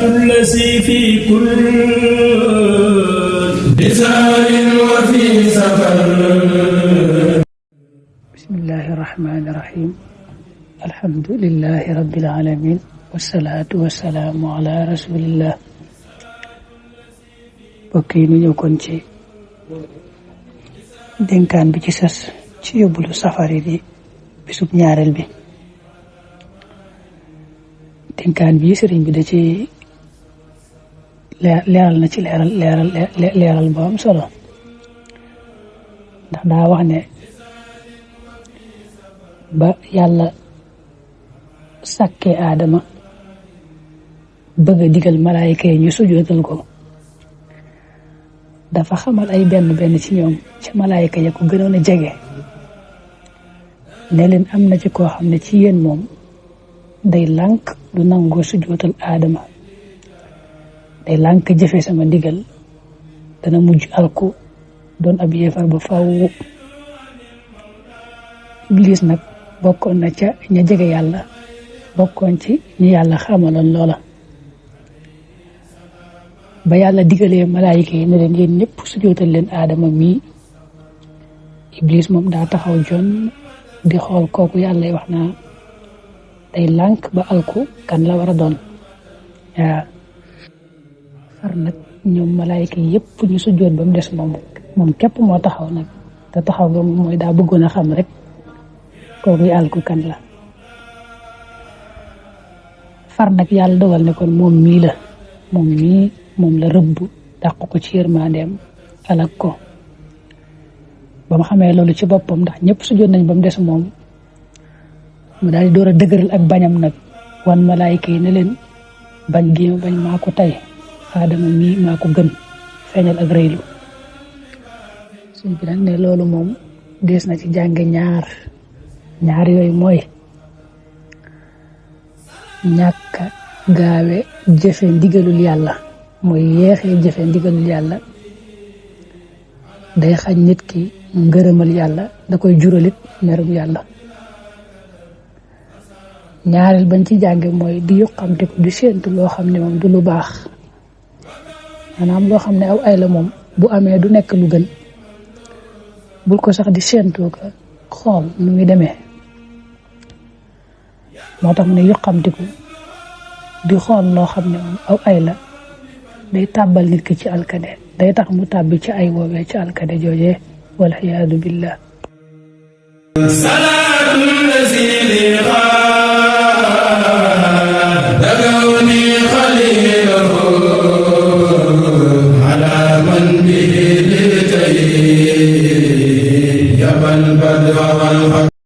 الذي في كل بزار وفي سفر. بسم الله الرحمن الرحيم. الحمد لله رب العالمين والصلاة والسلام على رسول الله. bokk yi ñu ñëw kon ci dénkaan bi ci sës ci yóbbulu safari di bisub ñaareel bi. dénkaan bi sëriñ bi da ci leeral na ci leeral bu am solo, ndax daa wax ne ba yàlla sàkkee aadama bëgg a digal malaayika yi ñu sujootal ko, dafa xamal ay benn ci ñoom ci malaayika ya ko gënoon a jege ne leen am na ci koo xam ne ci yéen moom day lànk du nangoo sujootal aadama, day lànk jëfe sama ndigal, dana mujj alku doon ab yéefar ba faw. Iblis nag bokkoon na ca ña jege yàlla, bokkoon ci ñi yàlla xamaloon loola. ba yàlla digalee malaayika yi ne leen yéen ñëpp sujootal leen aadama mii, Iblis moom daa taxaw jon di xool kooku yàlla wax naa day lànk ba alku kan la war a doon. waaw far nag ñoom malaayika yi yëpp ñu sujoot ba mu des moom képp moo taxaw nag, te taxaw ba mooy daa bëggoon a xam rek kooku alku kan la. far nag yàlla dogal ne kon moom la rëbb dàq ko ci yërmandeem alak ko. ba mu xamee loolu ci boppam, ndax ñëpp sujjoot nañ ba mu des moom, mu daal di door a dëgëral ak bañam nag wan malaayika yi ne leen bañ gi ma bañ maa ko tey, aadama mii maa ko gën, feeñal ak rëylu. suñ bi nag ne loolu moom dees na ci jànge ñaar yooyu mooy ñàkk gaawe jëfe ndigalul yàlla, mooy yeexee jëfe ndigalul yàlla day xañ nit ki ngërëmal yàlla, da koy juralit merum yàlla. ñaareel bañ ci jànge mooy di yuqamte ko di séentu loo xam ne moom du lu baax, maanaam loo xam ne aw ay la moom bu amee du nekk lu gën, bul ko sax di séentoo ko xool nu muy demee. moo tax mu ne yuqamtiku di xool loo xam ne moom aw ay la day tàbbal nit ki ci alkade, day tax mu tàbbi ci ay woowee ci alkade joojee wal iyaadu billah. دعوني خليله على من به للتي يبى البدر والحق.